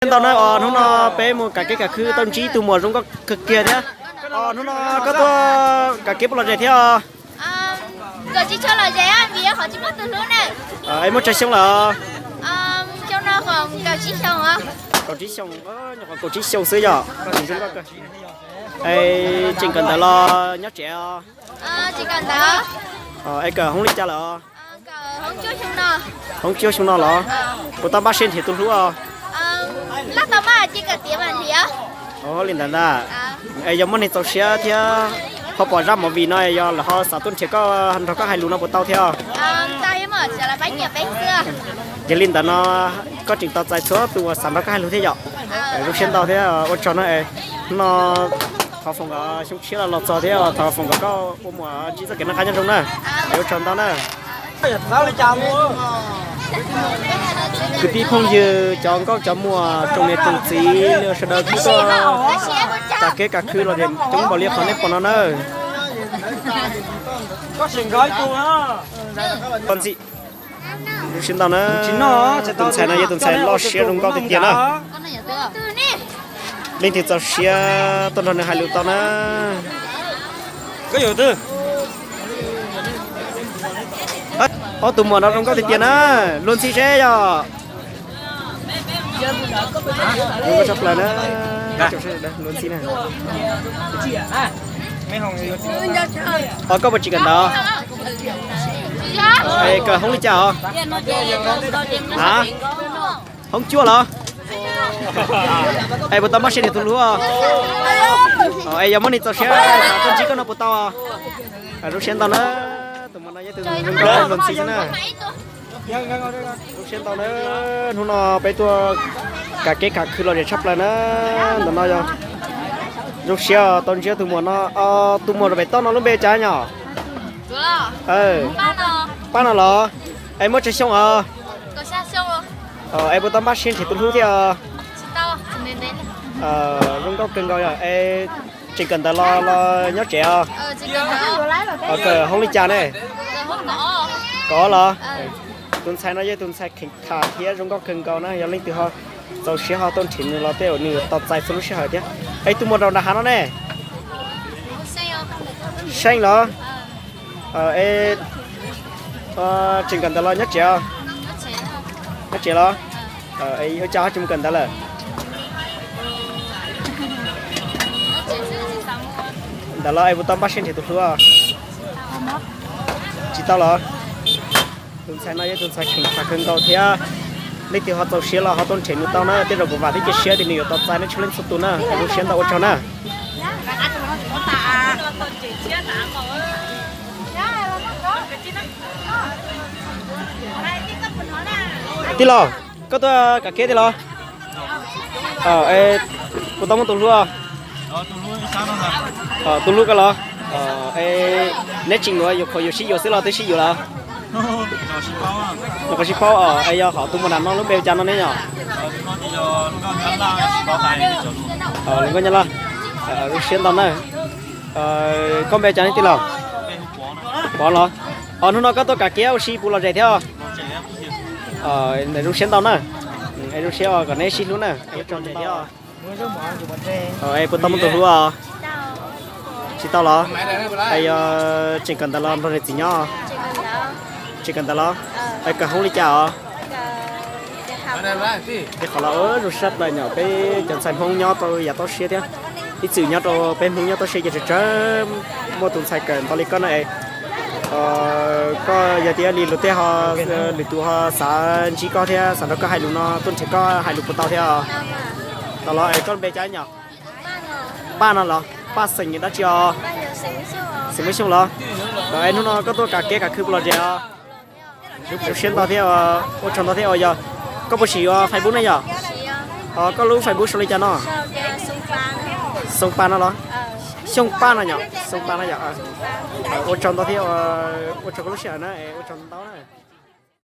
Ntau na, os hnub no peb mus kav kev kav khw tau ntsib tus muam zoo nkauj kawg kiag thiab. Os hnub no koj tuaj kav kev puas lom zem thiab os? Es muaj tsawg xyoo lawm? Kaum tsib xyoo, nyuam qhuav kaum tsib xyoo xwb yom. Tseem kawm ntawv los nyob tsev os? Es kawm hoob li cas lawm os? Hoob cuaj xyoo no los? Puas tau npaj siab nrhiav tus hlub os? Li ntawd ntag. Es yog muaj neeg txaus siab thiab ho pom zaj movie no yog lawv ho xav tuaj nrhiav koj nrog koj hais lus no puas tau thiab os? Yog li ntawd no koj tseem tos txais txhua tus uas xav nrog koj hais lus thiab yom. Zoo siab ntau thiab ua tsaug no. Hnub no thov foom kom xyoo tshiab los los txog thiab thov foom kom koj ua muam ntsib txoj kev noj qab nyob zoo na. Es ua tsaug ntau na. Kwv tij phooj ywg cov nkauj cov muam tsoom niam tsoom txiv nej sawv daws kuj tuaj kav kev kav khw los coob npaum li qhov nej pom no na. Zoo siab ntau na. Tus ntxhais no yog tus ntxhais loj siab zoo nkauj tiag tiag na. Leej twg txaus siab tuaj nrog nws hais lus tau na. Ob tug muam no zoo nkauj tiag tiag na. Luag ntxhi seb yog. Luag nkauj tshaj plaws na. Luag ntxhi na. Os koj puas tsis kawm ntawv? Es kawm hoob li cas os? A, hoob cuaj los? Es puas tau npaj siab nrhiav tus hlub os? Es yog muaj neeg txaus siab xav tuaj ntsib koj no puas tau os? Zoo siab ntau na. Tus muam no yog tus zoo nkauj luag ntxhi xwb na. Zoo siab ntau na. Hnub no peb tuaj kav kev kav khw los zem tshaj plaws na. Ntawm no yog zoo siab tau ntsib tus muam no. Tus muam rau pem toj no lub npe cas nyom? Paj no los? Es muaj tsawg xyoo os? Es puas tau npaj siab nrhiav tus hlub thiab? Zoo nkauj kawg nkaus yom. Es tseem kawm ntawv los los nyob tsev os? Kawm hoob li cas ne? Kaum ob los? Tus ntxhais no yog tus ntxhais kheev tham thiab zoo nkauj kawg nkaus na, yog leej twg ho txaus siab ho tuaj nrhiav nws los tej zaum nws tos txais txhua lub sij hawm thiab. Es tus muam rau nram hav no ne? Seej los? Es tseem kawm ntawv los nyob tsev? Nyob tsev los? Ua cas ho tsis mus kawm ntawv lawm? Ntawd los es puas tau npaj siab nrhiav tus hlub? Tsis tau los? Tus ntxhais no yog tus ntxhais kheev tham kawg nkaus thiab. Leej twg ho txaus siab los ho tuaj nrhiav nws tau na, tej zaum kuv vam thiab cia siab tias nws yuav tos txais nej txhua leej txhua tus na. Zoo siab ntau ua tsaug na. Tij laug, koj tuaj kav kev tij laug? Puas tau muaj tus hlub? Tus hlub koj los? Neb tseem yuav, yuav qhuas yuav sib yuav xwb los twb sib yuav lawm? Nyuam qhuav sib paub os. Es yog hom tus muam nram no lub npe hu cas no ne yom? Lus nkauj Nyab Laj. Zoo siab ntau na. Koj npe cas ne tij laug? Pov los? Os, hnub no koj tuaj kav kev ua si puas lom zem thiab? Zoo siab ntau na. Zoo siab kom neb sib hlub na. Puas tau muaj tus hlub? Tsis tau los? Es yog tseem kawm ntawv los nrog niam txiv nyob? Tseem kawm ntawv los? Es kawm hoob li cas os? Tej qhov los zoo sab plaws nyom peb cov ntxhais Hmoob nyob rau yav toj siab thiab. Ib txwm nyob rau peb Hmoob nyob toj siab ces tsawg tsawg muaj tus ntxhais kawm nto li koj no es. Koj yog tias li luag tej ho, lwm tus ho xav ntsib koj thiab xav nrog koj hais lus no tuaj nrhiav koj hais lus puas tau thiab? Tau los es koj npe cas nyom? Paj no los? Paj xeem dab tsi os? Xeem Mab Xyooj los? Es hnub no koj tuaj kav kev kav khw puas lom zem os? Zoo siab ntau thiab, ua tsaug ntau thiab. Yog koj puas sim yuav Facebook ne yom? Os, koj lub Facebook sau li cas no? Xoo Paj no los? Xyooj Paj no yom? Xoo Paj no yom? Ua tsaug ntau thiab, ua tsaug koj lub sij hawm na, ua tsaug ntau na.